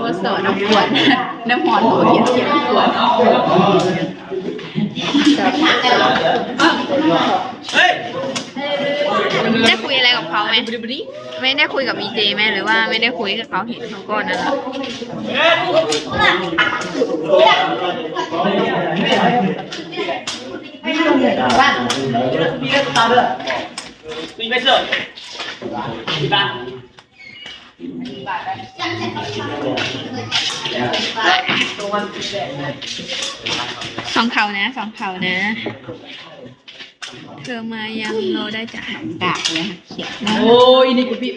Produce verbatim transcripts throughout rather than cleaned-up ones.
ทดสอบน้ำขวด น้ำหอมของเขียนเขียนน้ำขวด ได้คุยอะไรกับเขาไหม ไม่ได้คุยกับมีเจไหม หรือว่าไม่ได้คุยกับเขา เห็นเขาก่อนนั่นแหละ สองเขานะ สองเขานะ เธอมายัง รอได้จ้ะ ดากเลยค่ะ เขียนนะ โอ้ย นี่ก็บีบ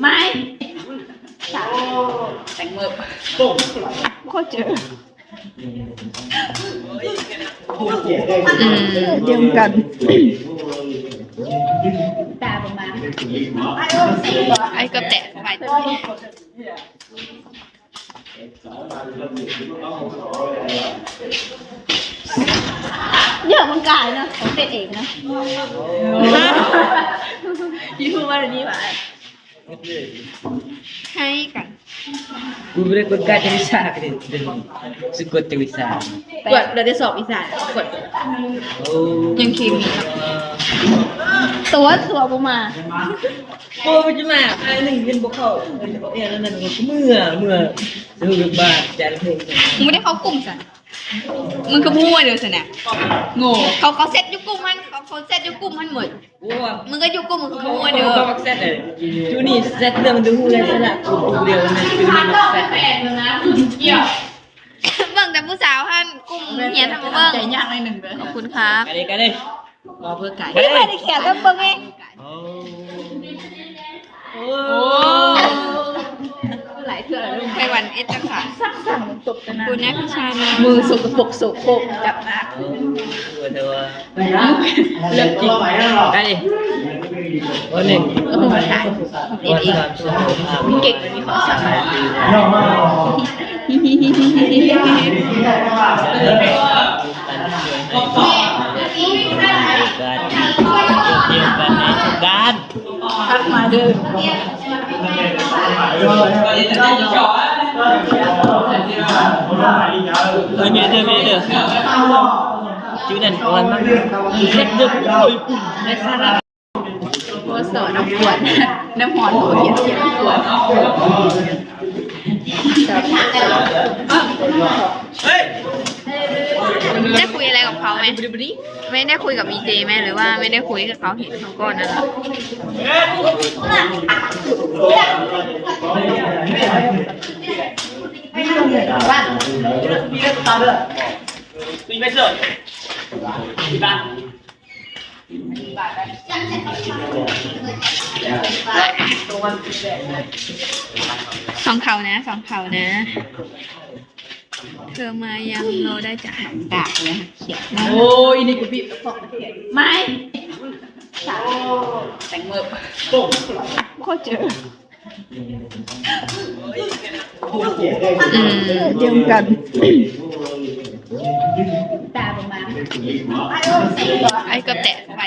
ไม่ แตงโม โคตรเจอ อืม เดียวกัน ไอ้ก็แตะไป เยอะมันกายเนาะ ของเต้นเองเนาะ ยูทูบว่าเดี๋ยวนี้หวะ ให้กัน กูไม่ได้กดการจะวิชากันเลย สะกดจะวิชา กดเราจะสอบอีสาน กด โอ้ ยังคิดมี ตัวตัวบ่มา โอ้ยจะมา อันหนึ่งเรียนบ่เข้า เออ เอาเองอันนั้นเมื่อ เมื่อ ซื้อลูกบ้าน จานเพลง มึงไม่ได้เข้ากลุ่มสัน มึงก็มั่วเดียวสินะ โง่ เขา เขาเซตอยู่กลุ่มมัน เขา เขาเซตอยู่กลุ่มมันหมด โอ้ มึงก็อยู่กลุ่ม มึงก็มั่วเดียว เขาบักเซตเลย จูนี่เซตเรื่องดูเลยสละ กูเดียวนะ จูนี่บักเซต เบิ่งแต่ผู้สาวหั่น กลุ่มเฮียนทำมาเบิ่ง ใจยากหน่อยหนึ่งเด้อ ขอบคุณครับ อะไรกันเลย รอเพื่อไก่ ไม่ได้เขียนแล้วเบิ่งเอง โอ้ โอ้ หลายเทื่อแล้ว ไต้หวันเอสจังค่ะ สั่งสั่งตบกันนะ คุณแม่พิชานะ มือสกปรกโสโครก จับมา เออ เธอว่า เลิกจริง ได้ดิ วันหนึ่ง โอ้โห ตาย วันความสุข มึงเก่งกว่านี้ขอสั่ง การ ทักมาเด้อ เออ เมเด้อ เมเด้อ ชื่อนั่นของมันมั้ง เฮ็ดเด้อ ปุ้ยปุ้ย ในสาระ โอ้ สอนน้ำขวด น้ำหอมของเขียนเขียนน้ำขวด ได้คุยอะไรกับเขาไหม ไม่ได้คุยกับมีเจไหม หรือว่าไม่ได้คุยกับเขา เห็นเขาก่อนนั่นแหละ สองเขานะ สองเขานะ เธอมายัง รอได้จ้ะ ดากเลยค่ะ เขียนนะ โอ้ย นี่ก็บีบ ไม่ แตงโม โคตรเจอ อืม เดียวกัน ไอ้ก็แตะไป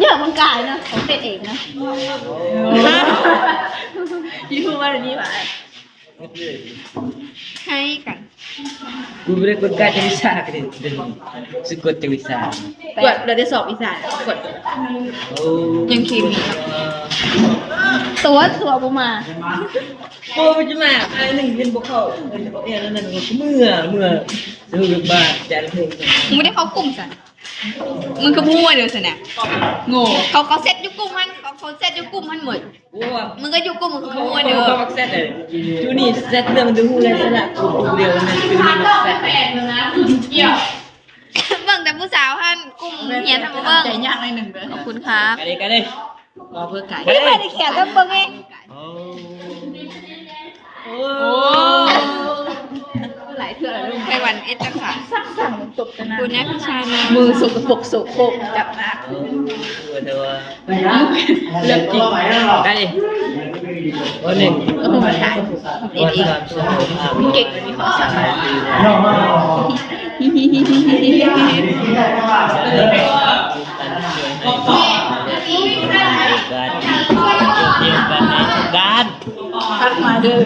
เยอะมันกายเนาะ ของเต้นเองเนาะ ยูทูบว่าเดี๋ยวนี้หวะ ให้กัน กูไม่ได้กดการจะวิชากันเลย สะกดจะวิชา กดเราจะสอบอีสาน กด โอ้ ยังคิดมี ตัวตัวบ่มา โอ้ยจะมา อันหนึ่งเรียนบ่เข้า เออ เอาเองอันนั้นเมื่อ เมื่อ ซื้อลูกบ้าน จานเพลง มึงไม่ได้เข้ากลุ่มสัน มึงก็มั่วเดียวสินะ โง่ เขา เขาเซตอยู่กลุ่มมัน เขา เขาเซตอยู่กลุ่มมันหมด โอ้ มึงก็อยู่กลุ่ม มึงก็มั่วเดียว เขาบักเซตเลย จูนี่เซตเรื่องดูเลยสละ กูเดียวนะ จูนี่บักเซต เบิ่งแต่ผู้สาวหั่น กลุ่มเฮียนทำมาเบิ่ง ใจยากหน่อยหนึ่งเด้อ ขอบคุณครับ อะไรกันเลย รอเพื่อไก่ ไม่ได้เขียนแล้วเบิ่งเอง โอ้ โอ้ หลายเทื่อแล้ว ไต้หวันเอสจังค่ะ สั่งสั่งตบกันนะ คุณแม่พิชานะ มือสกปรกโสโครก จับมา เออ เธอว่า เลิกจริง ได้ดิ วันหนึ่ง โอ้โห ตาย วันความสุข มึงเก่งกว่านี้ขอสั่ง การช่วยให้ ทักมาเด้อ